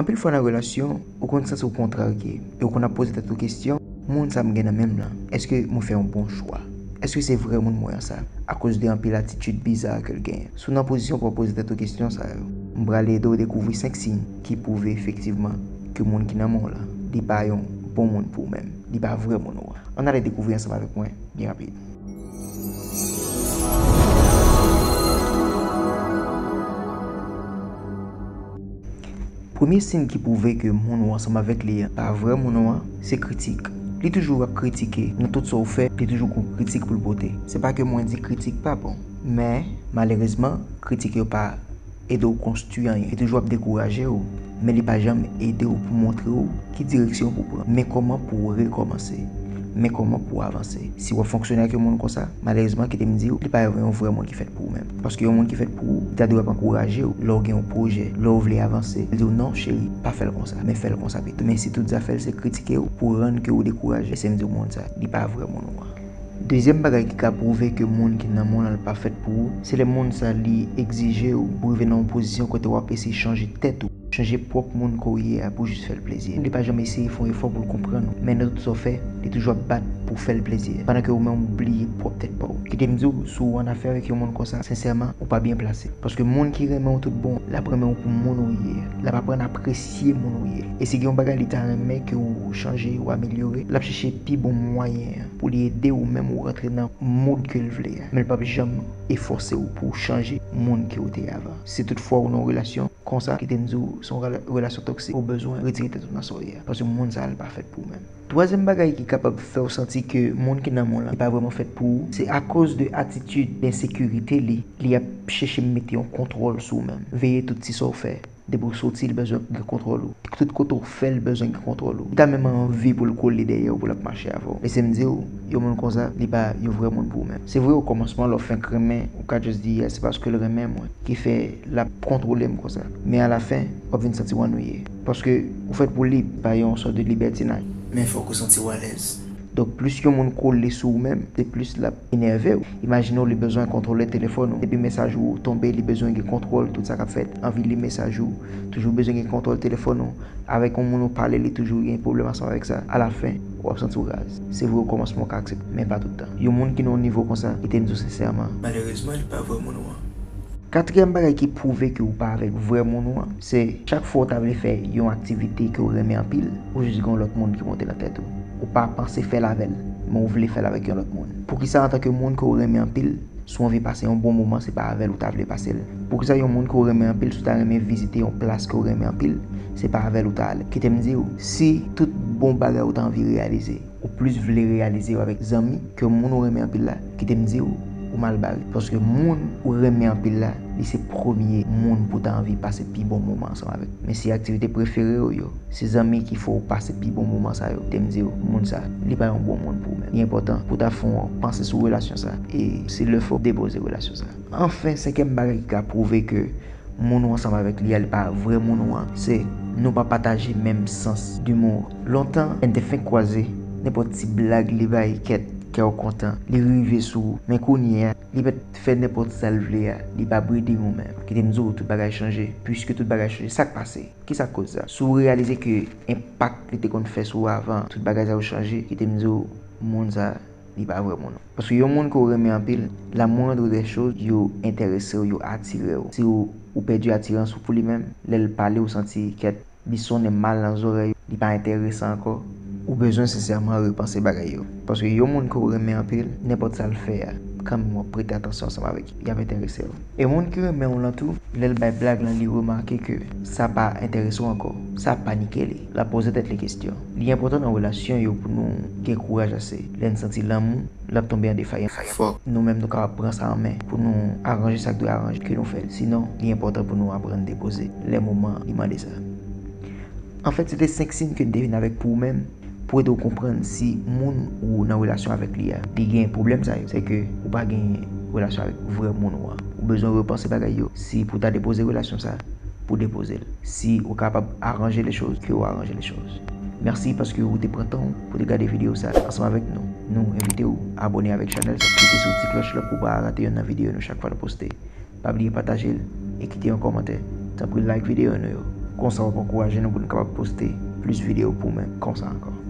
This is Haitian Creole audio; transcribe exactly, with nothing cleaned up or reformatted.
Anpil fwa nan relasyon, ou konn santi w kontrarye e ou konn ap poze tèt ou kesyon, moun sa m gen nan men m lan, èske mwen fè yon bon chwa? Èske se vrè moun mwen an sa? Akoz de anpil atitid biza ke l genyen. Si w nan pozisyon pou w ap poze tèt ou kesyon sa yo, m pral ede w dekouvri senk siy ki pwouve efektivman ke moun ki nan men w lan, li pa yon bon moun pou ou menm. Li pa vrè moun ou an. Ann ale dekouvri ansanm avèk mwen, byen rapid. Premye siy ki pwouve ke moun ou ansanm avèk li an pa vrè moun ou an, se kritik. Li toujou ap kritike nan tout sa w fè, li toujou gon kritik pou l pote. Se pa ke mwen di kritik pa bon, men malerezman, kritik yo pa ede w konstwi anyen. Li toujou ap dekouraje w, men li pa janm ede w pou montre w ki direksyon pou w pran. Men kòman pou w rekòmanse. Men kòman pou w avanse. Si w ap fonksyone ak yon moun konsa, malerezman, kite m di w, li pa yon vrè moun ki fèt pou ou menm. Paske yon moun ki fèt pou ou, li ta dwe ap ankouraje w lè w gen yon pwojè, lè w vle avanse. Li di w, "Non, cheri, pa fè l konsa, men fè l konsa pito." Men si tout zafè l se kritike w pou rann ke w dekouraje, se m di w, moun sa, li pa vrè moun ou an. Dezyèm bagay ki ka pwouve ke moun ki nan men w lan pa fèt pou ou, se lè moun sa li egzije w pou rive nan yon pozisyon kote w ap eseye chanje tèt ou, chanje pwòp moun ke w ye a pou jis fè l plezi. Li pa janm eseye fè yon efò pou l konprann ou, men nan tout sa w fè, li toujou ap bat pou fè l plezi, pandan ke ou menm ou bliye pwòp tèt pa w. Kite m di w, si w annafè avèk yon moun konsa, sensèman, ou pa byen plase. Paske moun ki renmen w tout bon, l ap renmen w pou moun ou ye a. L ap aprann apresye moun ou ye. E si gen yon bagay li ta renmen ke w chanje, w amelyore, l ap chèche pi bon mwayen an pou li ede w menm ou rantre nan mood ke l vle a. Men l p ap janm efòse w pou w chanje moun ke w te ye avan. Si toutfwa ou nan yon relasyon konsa, kite m di w, se yon rela-, relasyon toksik, ou bezwen retire tèt ou nan sa w ye a. Paske moun sa a, l pa fèt pou ou menm. Twazyèm bagay ki kapab fè w santi ke moun ki nan men w lan, li pa vrèman fèt pou ou, se akoz de atitid ensekirite li, li ap chèche mete yon kontwòl sou ou menm. Veye tout ti sa w fè. Depi w soti, li bezwen gen kontwòl ou. Tout kote w fè, li bezwen gen kontwòl ou. Li ta menm anvi pou l kole dèyè w, pou l ap mache avè w. Lese m di w, yon moun konsa, li pa yon vrè moun pou ou menm. Se vre, okòmansman, lè w fenk renmen, ou ka just di, "Yes, se paske l renmen mwen ki fè l ap kontwole m konsa." Men alafen, w ap vin santi w annuiye. Paske ou fèt pou li, pa yon sòt de libètinaj. Men fòk ou santi w alèz. Donk, plis yon moun kole sou ou menm, se plis l ap enève w. Imajine w, li bezwen kontwole telefòn ou. Depi mesaj ou tonbe, li bezwen gen kontwòl tout sa k ap fèt. Anvi li mesaj ou, toujou bezwen gen kontwòl telefòn ou. Avèk yon moun ou pale, li toujou gen pwoblèm ansanm avèk sa. Alafen, w ap santi w raz. Se vre, okòmansman, w ka aksepte, men pa tout tan. Yon moun ki nan yon nivo konsa, kite m di w sensèman, malerezman, li pa vrè moun ou an. Katriyèm bagay ki pwouve ke w pa avèk vrè moun ou an, se chak fwa w ta vle fè yon aktivite ke w renmen anpil, ou jis gen yon lòt moun ki monte nan tèt ou. Ou pa panse fè l avè l, men w vle fè l avèk yon lòt moun. Poukisa, antanke moun ke w renmen anpil, si w anvi pase yon bon moman, se pa avè l ou ta vle pase l? Poukisa yon moun ke w renmen anpil, si w ta renmen vizite yon plas ke w renmen anpil, se pa avè l ou ta ale? Kite m di w, si tout bon bagay ou ta anvi reyalize, ou plis vle reyalize yo avèk zanmi ke moun ou renmen anpil la, kite m di w, ou mal bare. Paske moun ou renmen anpil la, li se premye moun pou w ta anvi pase pi bon moman ansanm avèk. Men si aktivite prefere w yo, se zanmi ki fè w pase pi bon moman sa yo, kite m di w, moun sa, li pa yon bon moun pou ou menm. Li enpòtan pou w ta fè yon panse sou relasyon sa. E se lè fò w depoze relasyon sa. Anfen, senkyèm bagay ki ka pwouve ke moun ou ansanm avèk li a, li pa vrè moun ou an, se nou pa pataje menm sans dimo. Lontan, lè n te fenk kwaze, nenpòt ti blag li bay, kèt, kè w kontan, li rive sou ou. Men kounye a, li mèt fè nenpòt sa l vle a, li pa breeding ou menm. Kite m di w, tout bagay chanje. Piske tout bagay chanje, sa k pase? Kisa k koz sa? Si w reyalize ke enpak li te konn fè sou ou avan, tout bagay sa yo chanje, kite m di w, moun sa, li pa vrè moun. Paske yon moun ke w renmen anpil, la moindre des choses, yo enterese w, yo atire w. Si w, ou pèdi atirans ou pou li menm, lè l pale, ou santi, kèt, li sonnen mal nan zòrèy ou, li pa enteresan ankò, ou bezwen sensèman repanse bagay yo. Paske yon moun ke w renmen anpil, nenpòt sa l fè a, kanmenm w ap prete atansyon ansanm avèk li, y ap enterese w. E moun ki renmen w lan tou, lè l bay blag lan, li remake ke sa pa enterese w ankò, sa panike li. L ap poze tèt li kesyon. Li enpòtan nan relasyon yo pou nou gen kouraj ase. Lè n santi lanmou, l ap tonbe an defayans. Fòk nou menm nou kapab pran sa an men pou nou aranje sa k dwe aranje, ke nou fè l. Sinon, li enpòtan pou nou aprann depoze lè moman li mande sa. Anfèt, se te senk siy ke m te vin avèk pou ou menm, pou ede w konprann si moun ou nan relasyon avèk li a, li gen pwoblèm sa yo. Se ke ou pa gen relasyon avèk vrè moun ou an. Ou bezwen repanse bagay yo. Si pou w ta depoze relasyon sa, pou depoze l. Si ou kapab aranje les choses, ke ou aranje les choses. Mèsi paske ou te pran tan w pou te gade videyo sa ansanm avèk nou. Nou envite w abòne avèk chanèl sa, klike sou ti klòch la pou w pa rate yonn nan videyo nou chak fwa nou poste. Pa bliye pataje l e kite yon kòmantè. Tanpri like videyo nou yo. Konsa w ap ankouraje nou pou n kapab poste plis videyo pou mwen konsa ankò.